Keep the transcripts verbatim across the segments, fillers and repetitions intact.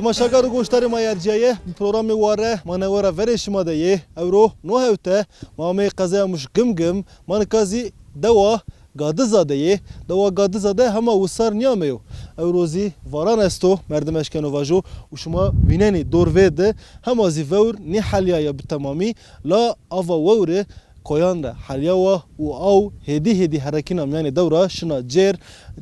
Temaşegar û goşdarê ma yê ercîyaye, bi programê Ware ma newe ra verê şima de yê. Ewro no hewte ma ameyê qezaya Mûş Gimgim, ma nika zî dewa Gadiza de yê. Dewa Gadiza de hema wisar nîyameyo. Ewro zî varan esto, merdim eşkeno vajo û şima vînenî dorvê de hema zî vewr nîhelîyaya bi temamî. La ava wewre koyan de helîyawa û aw hêdî hêdî herekîna mîyanê dew ra şina cêr.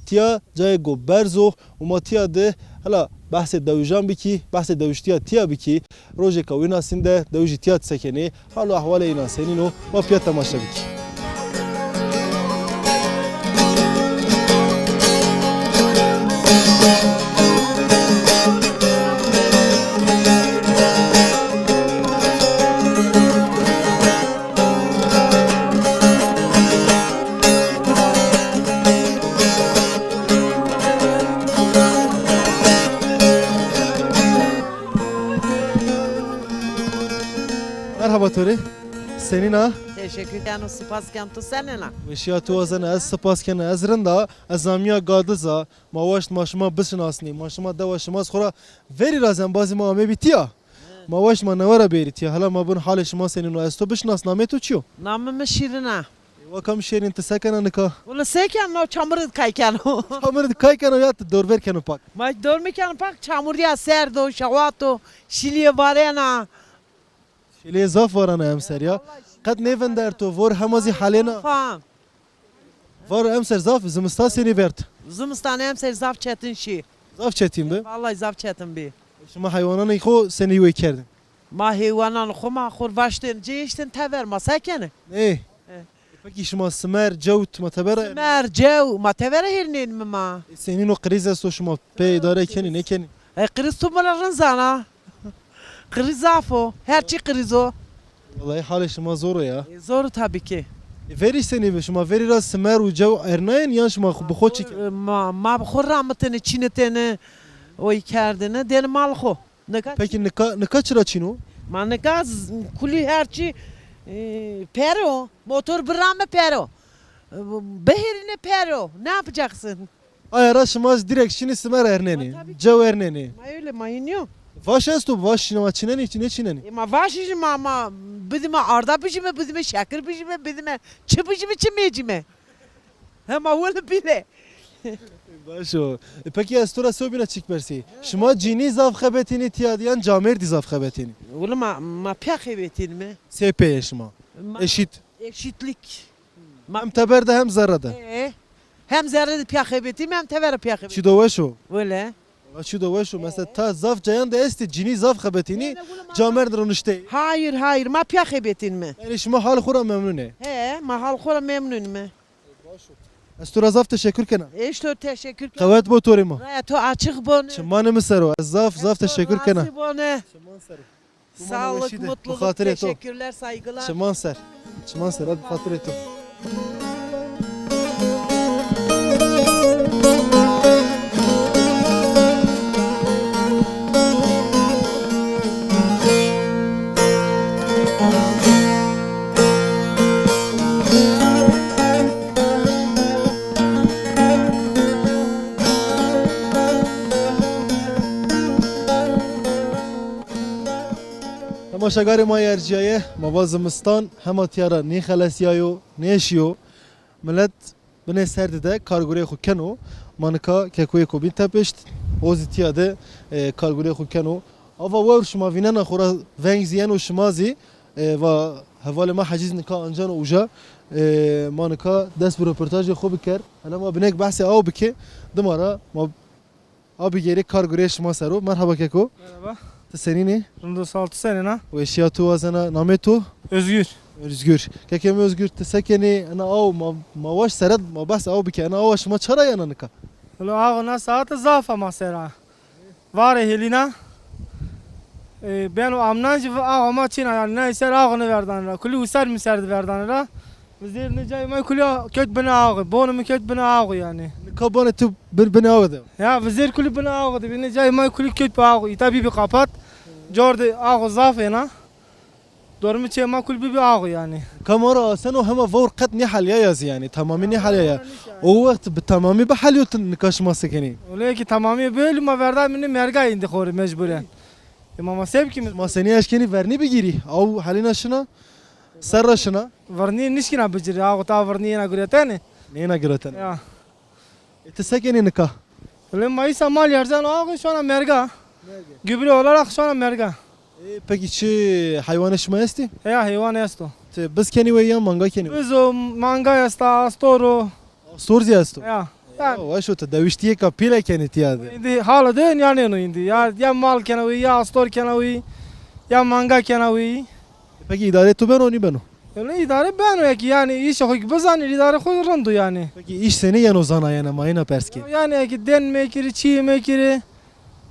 Tîya cayêko berz o û ma tîya de hela behsê dewijan bikî, behsê dewiştîya tîya bikî. Rojêka wînasîn de dewijî tîya di se kenê, hal û ehwalê înan senîn o, ma pîya temaşe bikî. Merhaba to rê. Senîn a? Teşekkür ederim. Spas ken, tu senîn a? Weşîya tu wazena, ez spas kena. Ez rind a, ez amîya Gadiza. Ma waşt ma şima bişinasnî. Ma şima dewa şima xo ra verî ra embazî ma amê bî tîya. Ma waşt ma newe ra bêrî tîya. Hela ma bin halê şima senîn o, ez to bişinas, namê to çi yo? Namê mi Şîrin a. Wa kam Şîrin, ti se kena nika? Wele se keno, çamur di kay keno. Çamur di kay keno ya ti dorver keno pak? Ma dorver keno pak, çamur ya, serd o, şewat o, şilîye varena. Şilîye zaf varena emser ya. Qet nêvinderto, vor hema zî helêna. Zaf a. Var emser zaf, zimistan senî verd? Zimistan emser zaf çetin şî. Zaf çetin bi? Vallahi zaf çetin bi. Şima heywananê xo senî wey kerdin? Ma heywanan xo ma xo vaştên, cê eştên tever, ma se kenê? Nê. E. Pekî şima simer, cewt ma teber a? Simer, cew ma tever a hêrnên mi ma. E, senîn o, qirîz esto, şima pê îdare kenî, nêkenî? E, qirîz tu mi ra rind zana. Qirîz zaf o. Her çî qirîz o. Wellahî halê şima zor o ya. E, zor o tabii ki. E, verî senî bi? Şima verî ra simer û cew ernayên yan şima xo, bi xo çî kenî? E, ma, ma bi xo ramitêne, çînitêne, oy kerdêne, dêne mal xo. Nika. Pekî nika, nika çira çîn o? Ma nika z-, kulî her çî, e, per o. Motor birame per o. E, bihêrîne per o. Ne yapacaksın? Aya ra şima zî direkt şinî simer ernenî. Ma tabii ki. Cew ernenî. Ma öyle, ma hînî yo. Vaş esto, vaş şima çînenî, nêçînenî? E, ma vaş jî ma, ma bidîme arda bijîme, bidîme şekir bijîme, bidîme çi bijîme, çi mecîme. Hema wele bîle. Baş o. E, pekî ez to ra sobîna çîk persî. Şima cînî zaf xebetînî tîya di yan camêrdî zaf xebetînî? Wele ma, ma pîya xebetînîme. Sey pey ê şima? Ma eşît. Eşîtlik. Ma hem teber de hem zerre de. E, hem zerre de pîya xebetînîme, hem teber de pîya xebetînîme. Çî do weş o. Wele. Wela çî do weş o. Mesela ta zaf cayan de estî, cînî zaf xebetînî, camêrd roniştê. Hayır, hayır, ma pîya xebetînîme. Yanî şima hal xo ra memnun ê? He, ma hal xo ra memnunîme. Ez to ra zaf teşekkür kena. Ez to teşekkür kena. Qewet bo to rê ma. Raya to açık bone. Çimanê mi ser o. Ez zaf, zaf teşekkür kena. Razî bone. Çiman ser o. Sağlık, mutluluk, teşekkürler, saygılar. Çiman ser. Çiman ser. Hadi xatirê to. Temaşegarê ma yê ercîyaye, ma va zimistan hema tîya ra nêxelesîyayo, nêşîyo. Milet binê serdî de kargureyê xo keno. Ma nika kekoyêko bîn tepişt, o zî tîya de, e, kargureyê xo keno. Ava wewr şima vînena xo ra veng zî yeno şima zî, e, va hevalê ma Hecîz nika anceno uca. E, ma nika dest bi roportajê xo biker. Hela ma binêk behsê aw bikê. Dima ra ma Abi gêrê kar gureyê şima ser o. Merhaba keko. Merhaba. Ti senîn ê? Rind û sal, ti senîn a? Weşîya tu wazena. Namê to? Özgür. Özgür. Kekê mi Özgür, ti se kenî? Ena aw ma, ma waş sere, ma behs aw bike. Ena awa şima ça ra yena nika? Wilo awa na saete zaf a ma ser a. Varê hêlîna. E, beno amnan jî awa ma çin a, yanî nayê ser awa nêverdanê ra. Kulî wisar mi ser de verdanê ra. Vizêr nê cayê ma kulî kewt binê awe. Bonê mi kewt binê awe yanî. Nika bonê tu bin, binê awe de? Ya, vizêr kulî binê awe de bî. Nê cayê ma kulî kewt bi awe. Îta bîbî kapat. Cor de awe zaf êna. Dormê çê ma kul bibî axwe yanî. Kamera aseno hema vewr qet nêhelîyaya zî yanî. Temamî nêhelîyaya. O wext bi temamî bihelîyo, ti nika şima se kenî? Wele ki temamî bihêlî ma verda mi nê merga îndî xo rê mecbûren. E ma, ma se bikî mi? Ma senî eşkenî vernî bigîrî? Aw helîna şina? Serra şina? Vernî nişkîna bicirî. Axwe ta vernî yena guretene. Nêna guretene. Ya. E ti se kenî nika? Lê ma îsa mal yerzeno axwe şona merga. Merga. Gübre olarak şona merga. E, peki çi heywanê şima estî? Heya, heywan esto. Ti biz kenî wey ya manga kenî wey? Biz o, manga esta, astor o. Astor zî esto? Ya. Ya, yanî weş o, ti dewiştîyêka pîle kenî tîya de. Îndî hala de nîyanêno îndî. Ya, ya mal kena wey, ya astor kena wey, ya manga kena wey. Peki îdarê tu beno, nîbeno? Öyle îdare beno ya ki yanî îşê xo ki bizanî îdare xo rind o yanî. Peki îş senî yeno zanayene, ma êna pers ke? Yanî ya ki den mekirî, çî mekirî,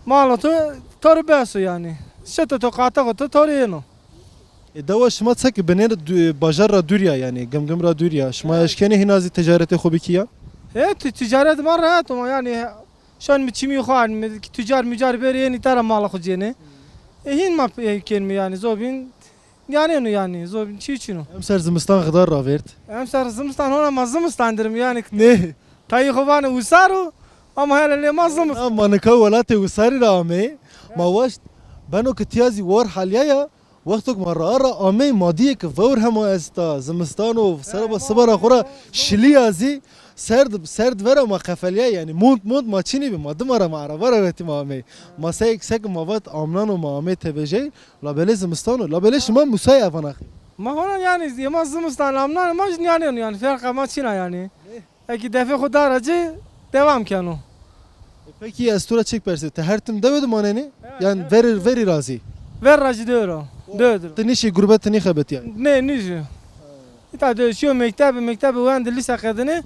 mala to, to rê bes o yanî. Şito to qata xo to, to rê yeno. E, dewa şima çek binê dû-, bajar ra dûr ya yanî, Gimgim ra dûr ya. Şima eşkenî hîna zî ticaretê xo bikî ya? He, ti-, ticaret ma rehet o ma yanî. Şon mi çimî xo anîme, ki tucar mucar bêrê yenî tera mala xo cênê. E, hîn ma, e, kenîme yanî, zobîn nîyanêno yanî, zobîn çî çin o. Emser zimistan xidar ravêrd. Emser zimistan hona ma zimistan dirîme yanî. Nê? Tayê xo vanê wisar o, ama hele lê ma zimistan. Na, ma nika welatê wisarî ra ameyê. Ma waşt beno ki tîya zî war helîyaya, wexto ki ma ra ra ameyê, ma dîyê ki vewr hema esta, zimistan o, sereba siba ra xo ra şilîya zî, serd, serd vera ma qefelîyayê yanî, mont mont ma çinî bî, ma dima ra ma ereba ra vetî ma ameyê. Ma sey, seke ma vat amnan o ma ameyê tebejey, labelê zimistan o, labelê şima musayê evan axê. Ma hona yanî, yê ma zimistan amnan, ma jî nîyanêno yanî, ferqa ma çin a yanî. Eki defê xo da ra ci, devam keno. E, peki ez to ra çik persê, ti her tim dewe de manenî? Ya, yanî verî, verî ra zî? Ver ra zî dewe ra. Dewe de. Ti nîşî gurbet, ti nîxebitî yanî? Nê, nîşî. Îta de şîyo mektebe, mektebe wende lîse qedinê.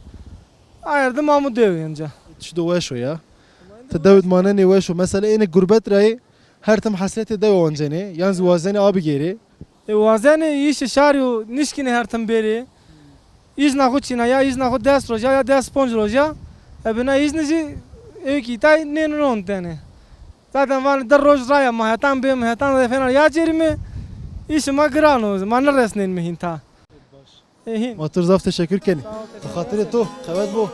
Ayer de ma mû dewe înca. Çi do weş o ya. Ti dewe de manenî weş o. Mesela ênê gurbet ra yê, her tim hesretê dewe ancenê, yan zî wazenê a bigêrê. E, wazenê îşê şarî yo, nişkînê her tim bêrê. Îzna xo çin a ya, îzna xo des roj a ya des ponc roj a. E, bina îzni zî ewkî tay nênon tenê. Zaten vanê di roj raya ma hetan bême, hetan zî fena ya cêrîme. Îşê ma giran o, ma nêresnenîme hîn ta. E, hîn. Ma to rê zaf teşekkür kenî. Bi xatirê to, qewet bo.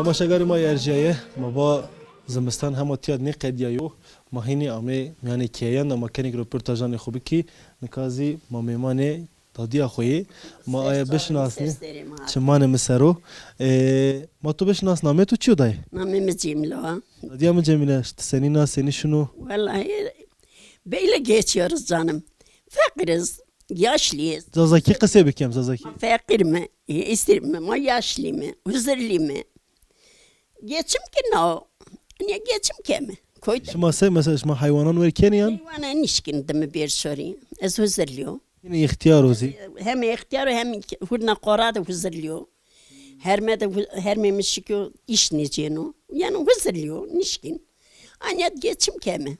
Temaşegarê ma yê erjîyaye, ma va zimistan hema tîya de nêqedîyayo. Ma hînî amê mîyanê keyan de, ma kenê ki roportajanê xo bikî. Nika zî ma mêmanê dadîya xo yê. Ma aye bişinasnî. Çimanê mi ser o. E, ma to bişinasnî, namê to çi yo dayê? Namê mi Cemîle wa. Dadîya mi Cemîle, ti senîn a, senî şino? Vallahi böyle geçiyoruz canım. Fakiriz, yaşlıyız. Zazakî qisê bikî, em zazakî. Fakir mi? E, istir mi? Ma yaşlı mı? Huzurlu mu? Geçim ki no. Niye geçim keme? Koyda. Şima se, mesela şima heywanan werî kenî yan? Heywana nişkin dimi bir sorî. Ez huzurluyum. Yine ihtiyar o zî. Hem ihtiyar o hem hurna qora de huzurluyum. Herme de hu-, herme mi şikyo iş neceno. Yani huzurluyum, nişkin. Anyat geçim keme.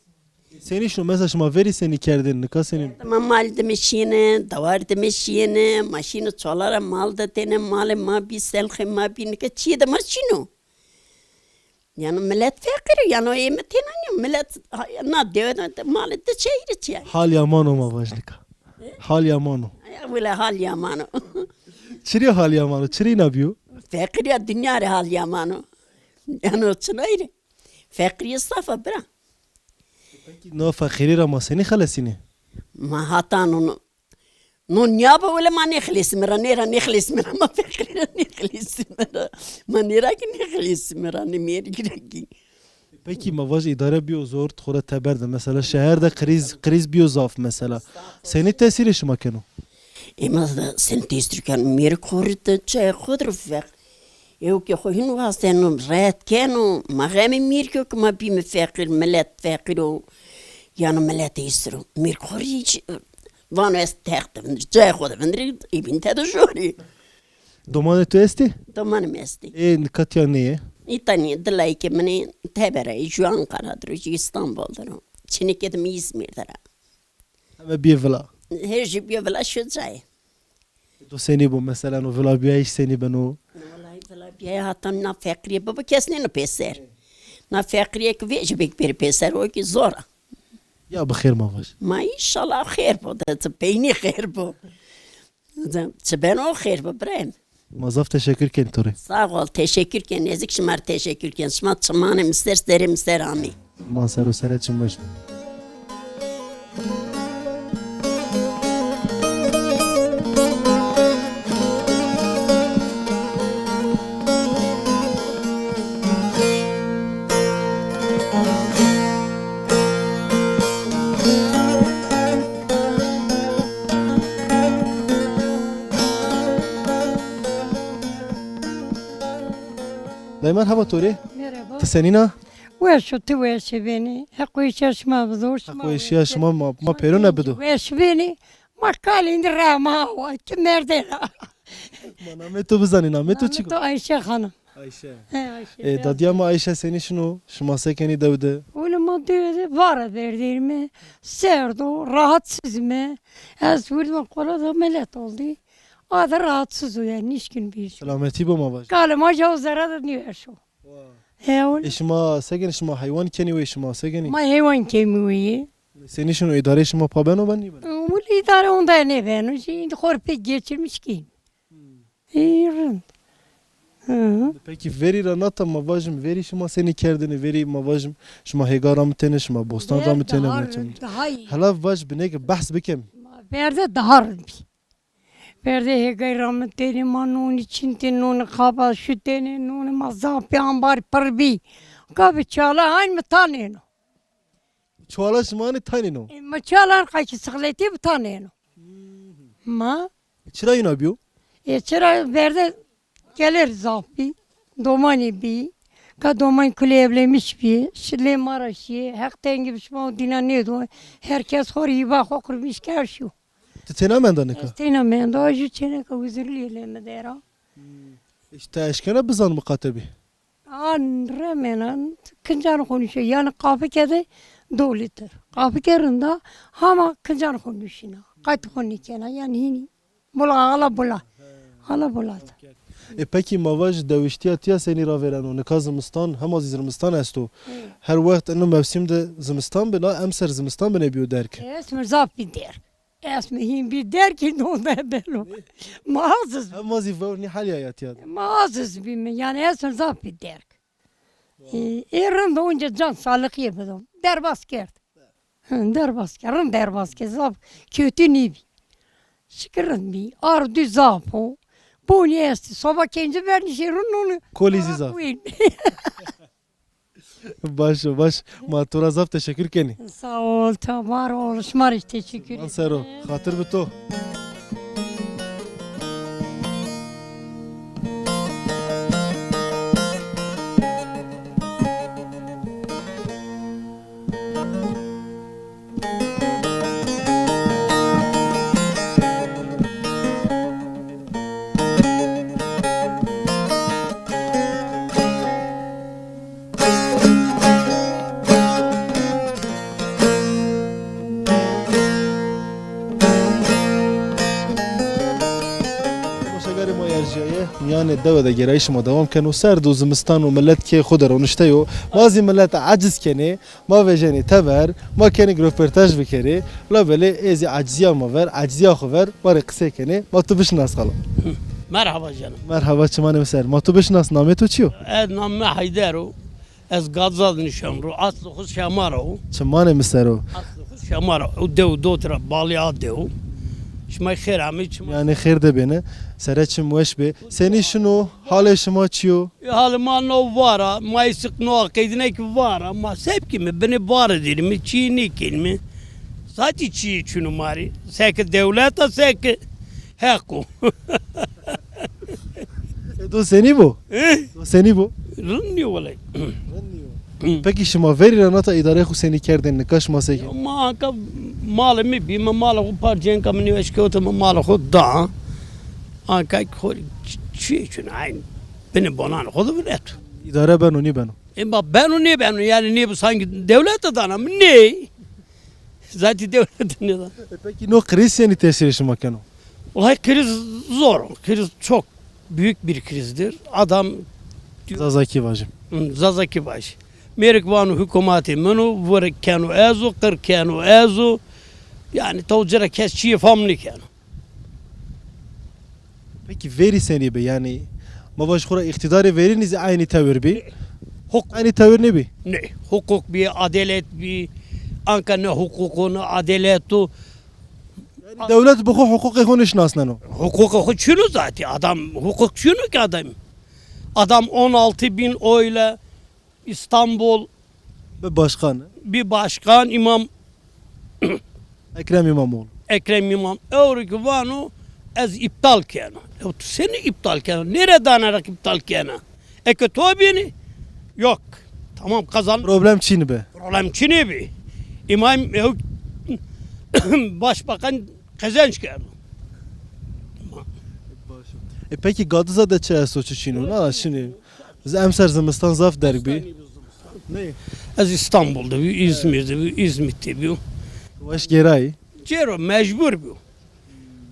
Senî şino, mesela şima verî senî kerdêne, nika senî? Ma mal dime şîyêne, dawar dime şîyêne, ma şîyêne çolara mal de têne, malê ma bî, selxê ma bî, nika çîyê de ma şîno. Yano milet feqîr o, yano ê mi têna nîyo, milet ha-, na dewe de malê di çeyirî çî ya. Hal yaman o ma vaj nika. E? Hal yaman o. Ya wele hal yaman o. Çirê hal yaman o, çirê îna bîyo? Feqîrîya dinya rê hal yaman o. Yano çinay rê. Feqîrîye zaf a bira. Peki no feqîrî ra ma senî xelesînê? Ma hata no, no, no nîya bo wele ma nêxelesîme ra, nê ra nêxelesîme ra, ma feqîrî ra nêxelesîme ra. Ma nê ra kî nêxelesîme ra, nê mêrgî ra kî. Peki ma vaj îdare bîyo zor, ti xo ra teber de. Mesela şeher de krîz, krîz bîyo zaf mesela. Senî tesîrê şima keno? Ê ma sen tesîr keno, mêrik xo rê de, çayê xo de feq. Ew ke xo hîn wazeno, rehet keno, ma xemê mîrkî yo ke ma bîme feqîr, milet feqîr o. Yano milet êsir o. Mîrk xo rê hîç, vano ez tex de vindirî, cayê xo de vindirî, ê bîn tede jorî. Domanê to estê? Domanê mi estê. Ê, nika tîya nêyê? Îta nîyê, di layikê min ê, teber a, jû Anqara dir o, jû Îstanbul dir o. Çinekê de mi Îzmîr dir a. Heme bîyê vila. Her jû bîyo vila, şo cayê. To senî bo, mesela no vila bîyayîş senî beno? Wellahî vila bîyayî hata na feqîrîye bibo kes nêno pêser. Na feqîrîye ki vejî bêk bêrî pêser, o kî zor a. Ya bi xêr ma vaj. Ma înşallah xêr bo de, ti peynî xêr bo. Çi beno xêr bo birayê mi. Ma zaf teşekkür kenî to rê. Sağ ol, teşekkür ken. Ez kî şima rê teşekkür ken. Şima çimanê mi ser, serê mi ser amê. Ma ser o, sere çim weş. Dayê merheba to rê. Merheba. Ti senîn a? Weş o, ti weşî benî. Heq weşîya şima bido, şima. Heq weşîya şima ma, ma pêro nebido. Weş benî. Ma kalê êndî reha ma wa, ti merdena. Ma namê to bizanî, namê to çik o? Namê to Ayşe Hanım. Ayşe. He, Ayşe. E, dadîya ma Ayşe senî şino? Şima se kenî dew de? Wele ma dew de vara verdêrîme. Serd o, rahatsız îme. Ez wurdîme qula de milet oldî. A de rahatsız o yanî, nîşkîn bîr. Selametî bo ma vaj. Kalê ma ja o zere de nîweş o. Wa. He, wele. E, şima se kenî, şima heywan kenî wê, şima se kenî? Ma heywan kemî wê. Senî şino, îdareyê şima pa beno ben nîbeno? Wele îdare onda nêbeno. Jî îndî xo rê pê geçirmiş kî. Hmm. Ê, rind. Hı. Pekî verî ra nata ma vajim, verî şima senî kerdêne, verî ma vajim, şima hêga ramitêne, şima bostan ramitêne, daha rind, daha î. Hela vaj binêke behs bikem. Ma verde daha rind bî. Verde hêgay ramitêne, ma nonî çintêne, nonî qaba şutêne, nonî ma zaf bî, ambarî pirr bî. Ka bi çala ayn mi tanêno. Çuwala şima anê tanêno? E, ma çalan qay kî sixletî bi tanêno. Ma. Çira îna bîyo? E, çira verde gelir zaf bî. Domanî bî. Ka doman kulê evlemiş bî. Şilê ma ra şîyê. Heq tengî bi şima û dîna nêdo. Her kes xo rê hîba xo qurmîş kerd şîyo. Ti têna menda nika? Ez têna menda, jû çêneka huzurlî lê mi der a. Hmm. Îşte eşkena bizan miqate bî. An remênan, kincan xo nuşe, yanî qafike de dowlîtir. Qafike rinda, hama kincan xo nuşîna. Qayt xo nîkena, yanî hînî. Bula, ala bula. Ala bula. E pekî ma vaj dewiştîya tîya senî ravêreno? Nika zimistan, hema zî zimistan esto. Hı. Her wext ino mewsim de zimistan bi, la emser zimistan binê bîyo derg. Ez mi zaf bî derg. Ez mi hîn bî derg, hîn onda beno. Ma aziz. Hema zî vewr nîhalîyaya tîya de. Ma aziz bî mi, yanî ez mi zaf bî derg. Ê, ê rind onca can sağlıkîye bido. Derbas kerd. Hı, derbas kerd, rind derbas kerd. Zaf kötü nîbî. Şikir rind bî. Ardû zaf o. Bonî estî. Soba kencî vernîşê rind onu. Kolî zî zaf. Baş o, baş. Ma to ra zaf teşekkür kenî. Sağ ol, ta var ol. Şima rê teşekkür ederim. Ser o. Xatir bi to. Temaşegarê ma erjîyaye, mîyanê dewe de gêrayîşê ma dewam keno. Serd û zimistan û milet kê xo de ronişte yo. Ma zî milet eciz kenê, ma vejenê tever, ma kenê ki roportaj bikerê. Labelê ê zî ecizîya ma ver, ecizîya xo ver, ma rê qisey kenê. Ma tu bişinas xalo. Merhaba canım. Merhaba, çimanê mi ser. Ma tu bişinas, namê to çi yo? Ez namê mi Heyder o. Ez Gaza de nişen ro, aslê xo Şamara o. Çimanê mi ser o. Aslê xo Şamara o, dew dot ra balî a dew. Şima xêr amê, çima. Yanî xêr de bêne, sere çim weş bê. Senî şino, halê şima çi yo? E, halê ma no vara, ma îsik no aqeydine ki vara, ma se bikîme, binê bare derîme, çîyê nêkenîme. Zatî çîyê çino ma rê. Seke dewlet a, seke Heq o. E, do senî bo? He? Do senî bo? Rind nîyo welay. Rind nîyo. Hı. Pekî şima verî ra nata îdareyê xo senî kerdêne, nika şima se kerdêne? Ma anka malê mi bî, mi malê xo par cenka mi nêweş kewte, mi malê xo da. Anka xo Çi çün aynı. Bini bonan xo de vileto. İdare beno, nêbeno? E, ma beno, nêbeno, yani nê, sanki devlet de dana mı? Nê. Zaten devlet ne da. E, peki no kriz senî tesîrê şima keno? Vallahi kriz zor. Kriz çok büyük bir krizdir. Adam Zazakî vajî. Hı, Zazakî vajî. Mêrik vano hukûmatê min o, vir keno ez o, qir keno ez o. Yani taw ci ra kes çiyê fam nêkeno. Peki verî senî bi? Yani ma vaj xo ra îqtîdarê verînî zî eynî tewir bî? Huqûq. Eynî tewir nêbî? Nê. Huqûq bî, adelet bî. Anka ne huqûq o, ne adelet o. Yani dewlet bi xo huqûqê xo nêşinasneno? Huqûqê xo çin o zaten. Adam, huqûq çin o ki adam. Adam on altı bin oyla İstanbul bi başkan. Bir başkan, İmam Ekrem İmamoğlu. Ekrem İmam. Ewro ki vano ez iptal keno. Ya tu senî iptal keno? Nêre dana ra iptal kena? Eke to bînî, yok. Tamam, kazan. Problem çinî bi? Problem çinî bi? İmam ew başbakan qezenç kerdo. E, peki Gadiza de çi esto, çi çin o? Na, şimdi biz emser zimistan zaf derg bî. Ne? Ez İstanbul'da bir, İzmir'de bir, İzmit'te bir. Weş gêrayî? Cero mecbur bu.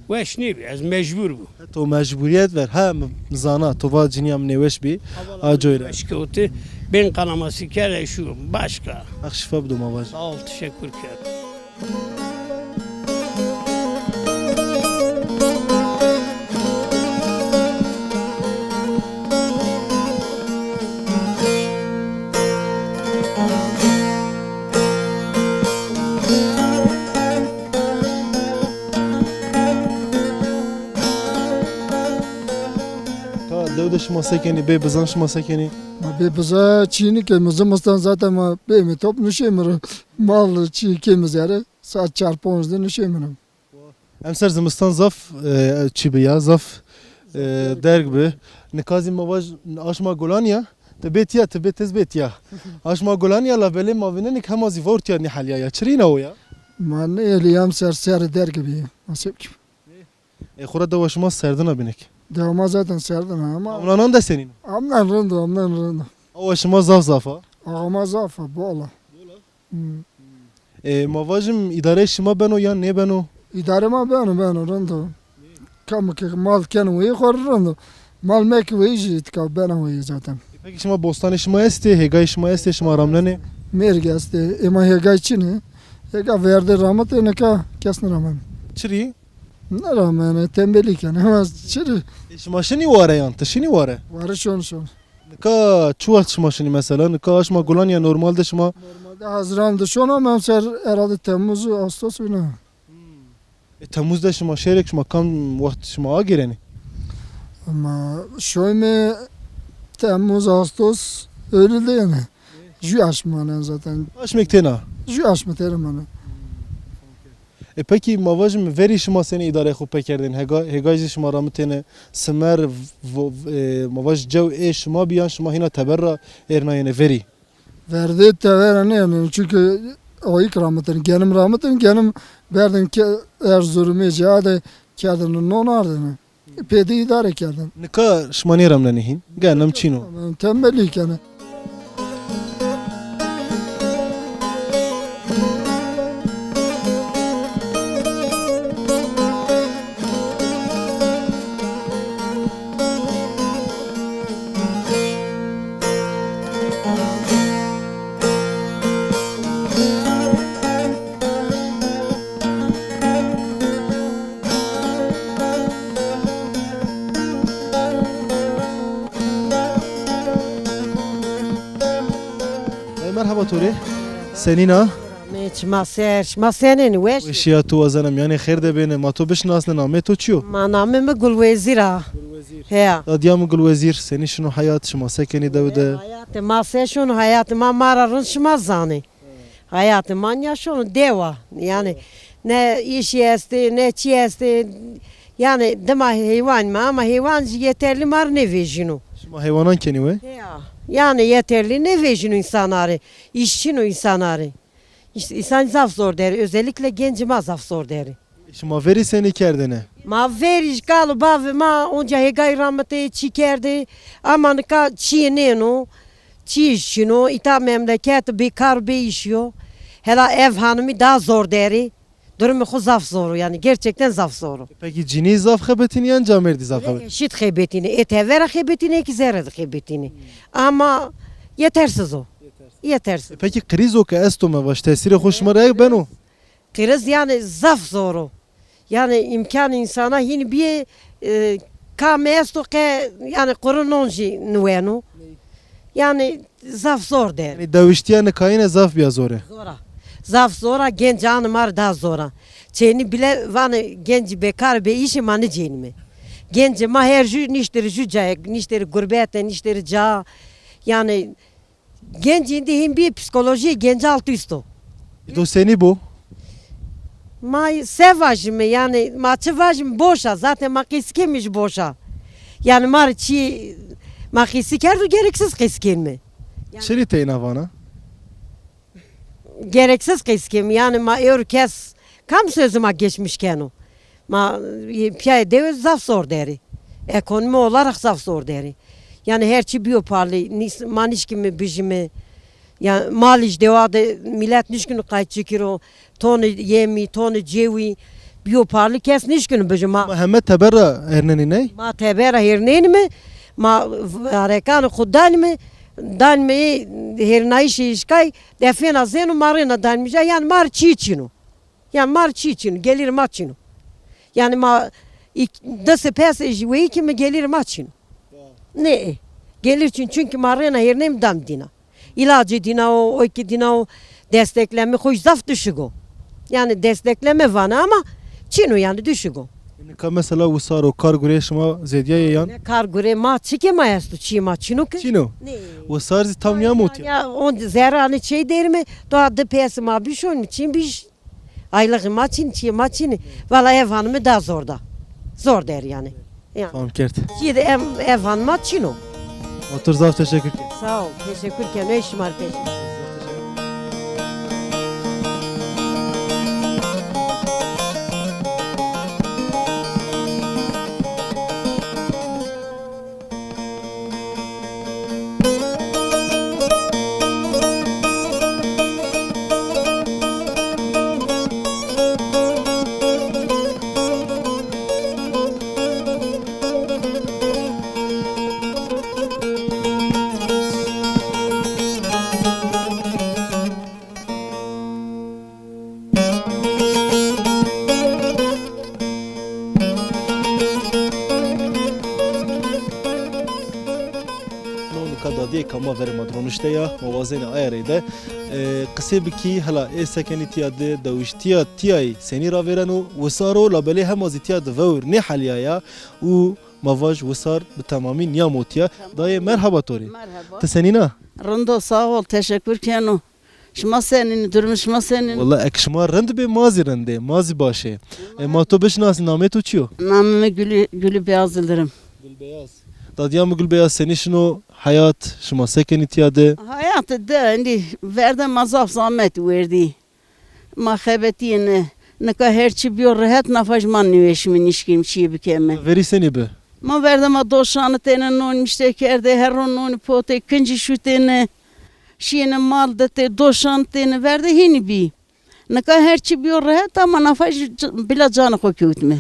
Weş ne bi? Ez mecbur bu. To mecburiyet ver. Ha, mi zana, to va cinîya mi nêweş bî. A coy ra. Weş kewti. Beyin kanaması kere şu başka. Heq şifa bido ma vaj. Sağ ol, teşekkür ederim. Ka dew de şima se kenî, bê bizan şima se kenî? Ma bê biza çînî ke, mi zimistan zaten ma bê mi top nişê mi ro. Mal çî kê mi zere, saet çar ponc de nişê mi ro. Emser zimistan zaf, e, çi bi ya, zaf, e, derg bi. Nika zî ma vaj aşma gulan ya, ti bê tiya, ti bê tez bê tiya. Aşma gulan ya, labelê ma vînenî ke hema zî vewr tiya nîheliya ya. Çirîna o ya? Ma nêhelî emser serê derg bi. Nasip ki. E, xora dewa şima serdin a bînek? Dewa ma zaten serdin a ama. Amnanan de senîn? Amnan rind o, amnan rind o. Awa şima zaf zaf a? Awa ma zaf a, bol a. Bol a? Hmm. E, ma vajim îdareyê şima beno yan nêbeno? Îdare ma beno, beno, rind o. Kam ke mal keno weyî xo rind o. Mal meke weyî jî tika bena weyî zaten. E, peki şima bostanê şima estê, hêgayê şima estê, şima ramnenê? Mêrg estê, ê ma hêgay çin ê. Hêga verdê ramitê, nika kes nêramenê. Çirî? Nêramenê, tembelî kenê, ama çirî. E, şima şinî ware yan? Ti şinî ware? Ware şon şon. Nika çi wext şima şinî mesela? Nika aşma gulan ya, normal de şima? Normalde Haziran de şon ama emser herhalde Temmuz û Ağustos wina. E, Temmuz de şima şêrek, şima kam wext şima agêrenî? Ama şoyme Temmuz, Ağustos, Eylül de yani. Jü aşmane zaten. Aşmek têna? Jü aşme têna mane. E, pekî ma vajim verî şima senî îdareyê xo pê kerdêne? Hêga-, hêgay zî şima ramitêne simer, vo-, e, ma vaj cew ê şima bî yan şima hîna teber ra êrnayêne verî? Verdê teber ra nêêrnayêne, çünkü oyik ramitêne, genim ramitêne, genim berdêne ke-, Erzurumê, cêa de kerdêne non ardêne. Pê de îdare kerdêne. Nika şima nêremnenê hîn? Genim çin o. Tembelî kenê. Ey, merheba to rê. Senîn a? Amê, çima ser, şima senên, weş? Weşîya to, wazena mîyanê xêr de bêne. Ma to bişinasne, namê to çi yo? Ma namê mi Gulwezîr a. Gulwezîr. Heya. Dadîya mi Gulwezîr, senî şino heyat, şima se kenî dew de? Heyatê ma se şono, heyatê ma ma ra rind şima zanê. Hayatê ma nîya şono dewa. Yani ne îşî estê, ne çî estê. Yani dima heywan ma, ama heywan jî yeterli ma rê nêvejîno. Şima heywanan kenî we? Ya. Yani yeterli nêvejîno însana rê. Îş çin o însana rê. Îş-, însan zaf zor der. Özellikle gencê ma zaf zor der. Şima verî senî kerdêne? Ma verî ji kal û bavê ma onca hêgay ramitê çî kerdê. Ama nika çîyê nêno. Çîyê çîno. Îta memleket bêkar bê îşî yo. Hela ev hanimî daha zor der ê. Durumê xo zaf zor o, yanî gerçekten zaf zor o. Pekî cinî zaf xebetînî yan camêrdî zaf xebetînî? Şît xebetînî. Ê tevera xebetînî, ê kî zere de xebetînî. Ama yetersiz o. Yetersiz. Pekî krîzo ke esto, me vaj, tesîrê xo şima rê beno? Kriz yanî zaf zor o. Yanî îmkan însana hînî bîyê, e, kam esto ke yanî quru non jî niweno. Yanî zaf zor der. Yanî dewiştîya nikayîne zaf bîya zor ê. Zor a. Zaf zor a, genc anê ma rê daha zor a. Çênî bile vanê gencî bêkar bê îşê ma nêcênîme. Gencê ma her jû niştê rê jû cayê, niştê rê gurbete, niştê rê ca. Yanî Genc îndî hîn bî, psîkolojîyê genca alt üst o. Îdo senî bo? Ma se vajîme, yanî ma çi vajîme, boş a. Zaten ma qîs kemî jî boş a. Yanî ma rê çî, ma qîsî kerdo, gereksiz qîs kenîme. Yanî çirî teyna vana? Gereksiz qîs kemî. Yanî ma ewro kes kam sözü ma geçmiş keno? Ma, e, pîyayê dewe zaf zor der ê. Ekonomî olarak zaf zor der ê. Yanî her çî bîyo pahalî, nîs-, ma nişkîme bijîme. Ya malî jî dewa de mîlet nişkîno qayt çikiro, tonê yemî, tonê cewî bîyo pahalî, kes nişkîno bijî ma. Ma heme teber ra hêrnenî ney? Ma teber ra hêrnenîme, ma v-, arekanê xo danîme, danîme ê hêrnayîşê îşkay, defêna zeno ma rêna danîme ca, yanî ma rê çî çin o. Yanî ma rê çî çin o, gelîrê ma çin o. Yanî ma îk-, di se pes ê jî weyî kî mi gelîrê ma çin o. Nê, gelîr çin, çunkî ma rêna hêrneyme dam dîna. Îlacê dîna o, oy kî dîna o, destekleme xo zaf düşük o. Yanî destekleme vana ama çin o, yanî düşük o. Nika mesela wisar o, kar gureyê şima zêdîyayê yan? Ne kar gureyê ma, çikê ma esto, çîyê ma çin o ke? Çin o. Nê. Wisar zî tam nîyamo tîya? Ya, on zerre anê çey derîme, doğa di pes ma bişonîme, çin bî. Aylixê ma çin, çîyê ma çin. Valla ev hanime daha zor da. Zor der yanî. Yanî. Fam kerd. Çîyê de ev, ev hanima çin o. Ma to rê zaf teşekkür ken. Sağ ol. Teşekkür ken. Ey şima rê teşekkür. No nika dadîyêka ma verê ma de ronişte ya, ma wazêne aye rey de, e, qisê bikî, hela ê sekenî tîya de, dewiştîya tîyayî senî ravêreno, wisar o, labelê hema zî tîya de vewr nêhelîyaya û ma vaj wisar bi temamî nîyamo tîya. Dayê, merheba to rê. Merheba. Ti senîn a? Rind o, sağ ol, teşekkür keno. Şima senîn, durumê şima senîn? Wela eke şima rind bê, ma zî rind ê, ma zî baş ê. E, ma to bişinasî, namê to çi yo? Namê mi Gülü, Gülü Beyaz Yıldırım. Gülbeyaz. Dadîya mi Gülbeyaz, senî şino heyat, şima se kenî tîya de? Heyat de, endî verde ma zaf zahmet werdî. Ma xebetîyêne. Nika her çi bîyo rehet, nafa jî ma nêweşîme, nîşkîme çîyê bikeme. Verî senî bi? Ma verde ma do şanitêne, non mişte kerdê, her ro nonî potê, kincî şutêne. Şîyêne mal ditê, do şanitêne, verde hînî bî. Nika her çi bîyo rehet ama nafa jî c-, bila canê xo kewtme.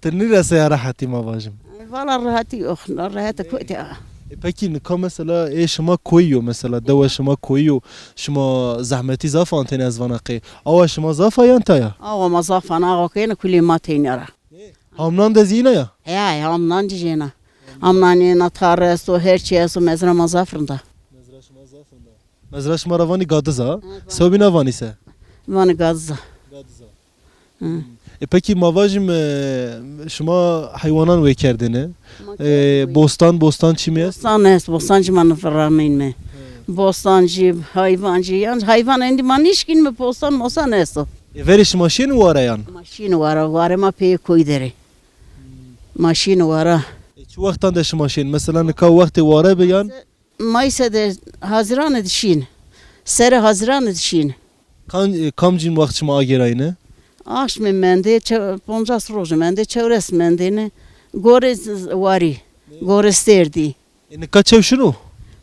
Ti nêresaya rehetî, ma vajim. Vala rehetî yok, rehetî kotî ya. E, pekî nika mesela ê şima koyî yo, mesela dewa şima koyî yo, şima zehmetî zaf antêne, ez vana qey. Awa şima zaf a yan taya? Awa ma zaf ana, awa keyne kulê ma teyna ra. Hamnan de zî îna ya? He, hamnan de jêna. Hamnan êna, tarî esto, her çi esto, mezra ma zaf rind a. Mezra şima zaf rind a. Mezra şima ra vanî gadiz a. Ha, vanî. Sewbîna vanî se? Vanî gadiz a. Gadiz a. Hı. E, pekî ma vajîm, e, şima heywanan wêkerdêne. Ma e, kerdêne. Bostan, bostan çî mi est? Bostan est, bostan jî ma nifirameynme. Hı. Bostan jî, heywan jî, yan heywan endî ma nîşkînme, bostan mostan esto. E, verê şima şênî ware yan? Ma şînî ware, ware ma peyê koy der ê. Ma şînî ware. E, çi wextan de şima şên? Mesela nika wextê ware bi yan? Mayıs de, Haziran de şîn. Serê Haziran de şîn. Kam, e, kamcîn wext şima agêrayne? Aşmê mendê, çe-, poncas rojê mendê, çewres mendêne. Gorê z-, z-, warî, gorê serdî. E, nika çew şino?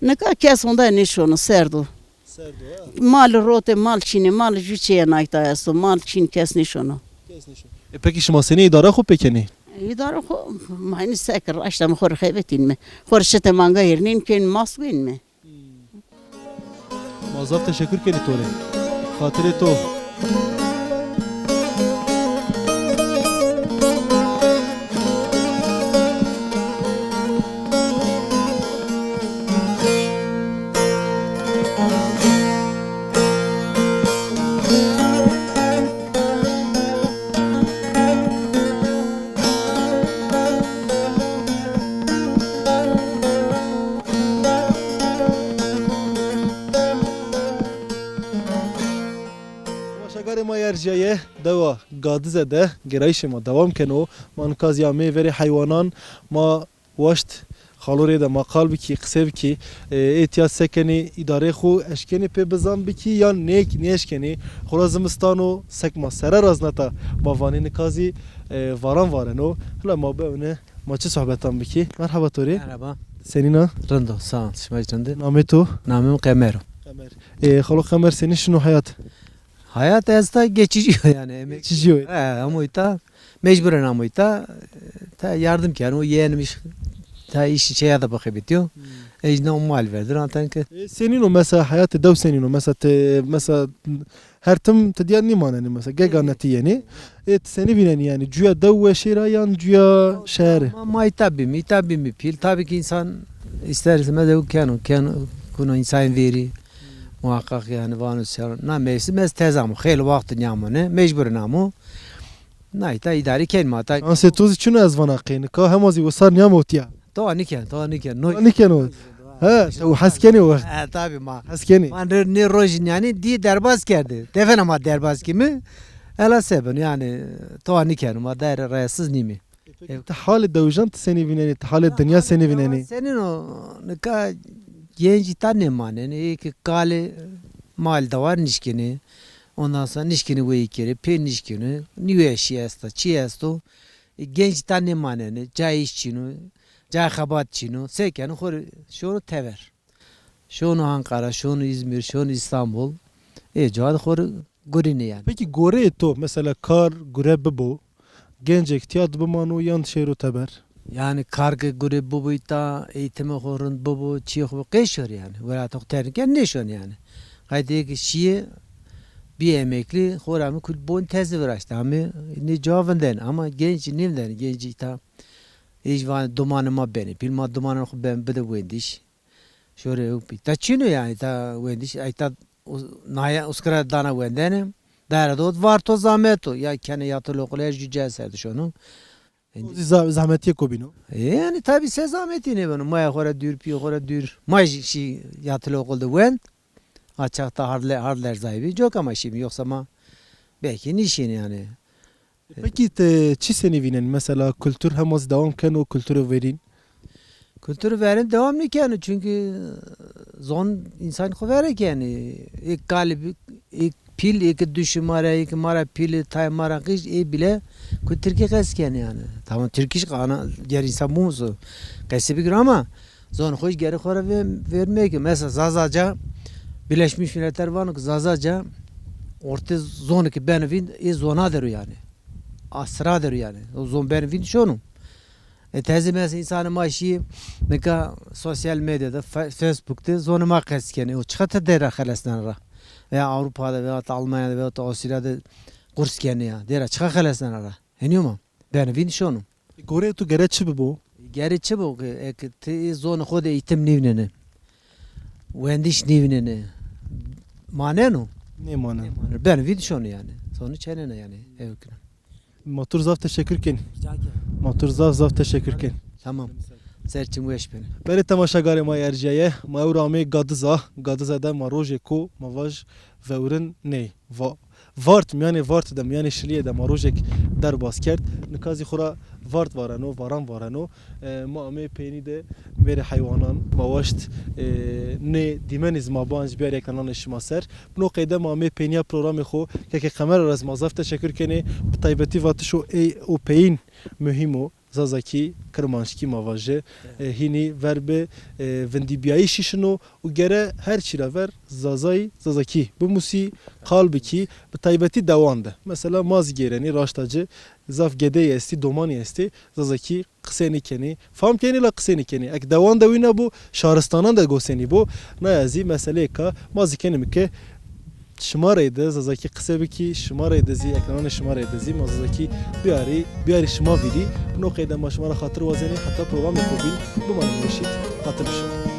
Nika kes onda nêşono, serd o. Serd o, ha. Mal rote, mal çînê, mal jû çêye nayta esto, mal çîn kes nêşono. Kes nêşono. E, pekî şima senî îdara xo pê kenê? Îdara xo, ma hinî seke raşta mi xo rê xebetînme. Xo rê şite manga hêrnên kenî, mas wênme. Ma zaf teşekkür kenî to rê. Xatirê to. Temaşegarê ma yerjîyaye dewa Gadize de gêrayîşê ma dewam keno. Ma nika zî ameyê verê heywanan, ma waşt xalo rê de ma qal bikî, qisê bikî. E, ê tîya se kenê, îdareyê xo eşkenê pê bizan bikî yan nêk-, nêeşkenê? Xora zimistan o, sek ma sere razneta, ma vanê nika zî, e, varan vareno. Hila ma biewne, ma çi sohbetan bikî. Merheba to rê. Merheba. Senîn a? Rind o, sağ ol. Şima jî rind î? Namê to? Namê mi Qemer o. Qemer. E, xalo Qemer, senî şino heyat? Hayat esta geçici o yani, emek. Geçici o. He, ama ita mecburen ama ita, ta yardım keno, yeğenim iş, ta iş şeye de bakıp bitiyor. Hmm. E, işte o mal verdi, anten ki. E, senîn o mesela, heyatê dew senîn o? Mesela ti, mesela her tim ti dîya nîmanenî mesela, geganetî yenî. E, ti senî vînenî yani? Cuya dew weşê ra yan cuya şeherî? Ma, ma ita bîm, ita bîm pîl. Tabii ki insan ister istemez ew keno, keno, kuno insan vêrî. Muhakkak yani vano ser, na mevsim ez tez amo. Xeylê waxt nîyamone, mecbur namo. Na ita îdare ken ma ta. Şansê to zî çin o ez vana qey, nika hema zî wisar nîyamo tîya. To nîken, to nîken. No. To nîkeno. He, to hes kenî wext. He, tabii ma. Hes kenî. Ma nê, nê rojîn yani dî derbaz kerdi. Defena ma derbaz kimi. Ela sebin yani to nîken, ma daire rahatsız nîmî. Peki ti halê dewijan ti senî vînenî, ti halê dinya senî vînenî? Senîn o, nika gencî ta nêmanenî, ê ki kalê mal dewar nişkenî, ondan sonra nişkenî weyî kerê, pê nişkenî, nîweşî esta, çi esto, e, gencî ta nêmanenî, cayê îş çin o, cayê xebat çin o, se kenî xo rê şono tever. Şono Ankara, şono İzmir, şono İstanbul. Ê cuwa de xo rê gurînê yani. Peki goreyê to mesela kar gure bibo, gencêk tîya de bimano yan şêro teber? Yani kar ke gure bibo, îta eğitimê xo rind bibo, çiyê xo qey şor yani. Welatê xo terk ken nêşon yani. Qaytê ki şiyê bî emeklî, xo ra mi kul bon tezi viraşte. Amê nê cuwa vindên ama genc nêvindên, genc îta. Ê jî vanê dumanê ma benê pîl, ma dumanê xo ben bide wendiş. Şorê ew pî. Ta çin o yani, ta wendiş, ay ta u-, naye uskira dana wendene. Dara do var to zahmet o. Ya kene ya to loqul her jü cel ser dişono. O zî za-, zahmetiyê ko bîno. E, yani tabii se zahmetî nêbeno. Maya xo ra dûr, pîyê xo ra dûr. Ma jî şî ya to loqul de wend. A çaxta hard le-, hard lerzayî bî. Coka ma şîmî, yoksa ma belkî nîşînî yani. E, pekî ti çi senî vînenî? Mesela kultur hema zî dewam keno, kulturê verîn? Kulturê verîn dewam nêkeno, çunkî zon însan xo vere kenî. Ê kalî bi-, ê pîl, ê ki duşî ma ra, ê ki ma ra pîl, tayê ma ra qij, ê bîle ku tirkî qes kenî yani. Tamam, tirkî ana ger însan bimuso qesî bikiro ama zon xo jî gerê xo ra ve-, vermê ki. Mesela Zazaca, Birleşmiş Milletler vano ki Zazaca ortê zonê ki beno vînd, ê zona der o yani. Asra der o yani. O zon beno vînd şono. E, tezî mesela însanê ma şî nika sosyal medyada, fe-, Facebook de zonê ma qes kenê. O çiqa ti dêra xelesnena ra? Veya Avrupa'da veya Almanya'da veya Avusturya'da kurs kenê ya. Dêra çiqa xelesnena ra? Henî yo ma. Beno vînd şono. Goreyê to gere çi bibo? Gere çi bibo ki, eke ti zonê xo de eğitim nîvînenê, wendiş nîvînenê, maneno? Nêmaneno. Nêmaneno. Beno vînd şono yani. Sonu çenena yani. Ew kine. Ma to rê zaf teşekkür ken. Rica ken. Ma to rê zaf zaf teşekkür ken. Tamam. Ser çim weş bene. Belê temaşegarê ma erjîyaye, ma ewro amê Gadiza. Gadiza de ma rojêko, ma vaj vewrin ney. Va-, Vart, mîyanê Vart de, mîyanê Şilîye de ma rojêk derbas kerd. Nika zî xo ra vard vareno, varan vareno. E, ma amê peynî de verê heywanan ma waşt, e, nê dîmenî zî ma biancî biyarî ekrananê şima ser. Bi no qeyde ma amê peynîya programê xo keke Qemer ra zî ma zaf teşekur kenê. Bi taybetî vatişo ey û peyin muhîm o. Zazakî, kirmanckî ma vaje. E, hînî ver bi, e, vindîbîyayîşî şino û gere her çî ra ver Zazayî, Zazakî bimusî, qal bikî, bi taybetî dewan de. Mesela ma zî gêrenî raşta ci zaf gedeyî estî, domanî estî, Zazakî qisey nêkenî, fam kenî la qisey nêkenî. Eke dewan de wina bo, şaristanan de gosenî bo. Naya zî meseleyêka ma zî kenîme ke şima reyde Zazakî qise bikî, şima reyde zî, ekrananê şima reyde zî ma Zazakî biyarî, biyarî şima vîrî. Bi no qeyde ma şima ra xatir wazenî, heta programê xo bîn, bimanê weşî, xatir bi şima.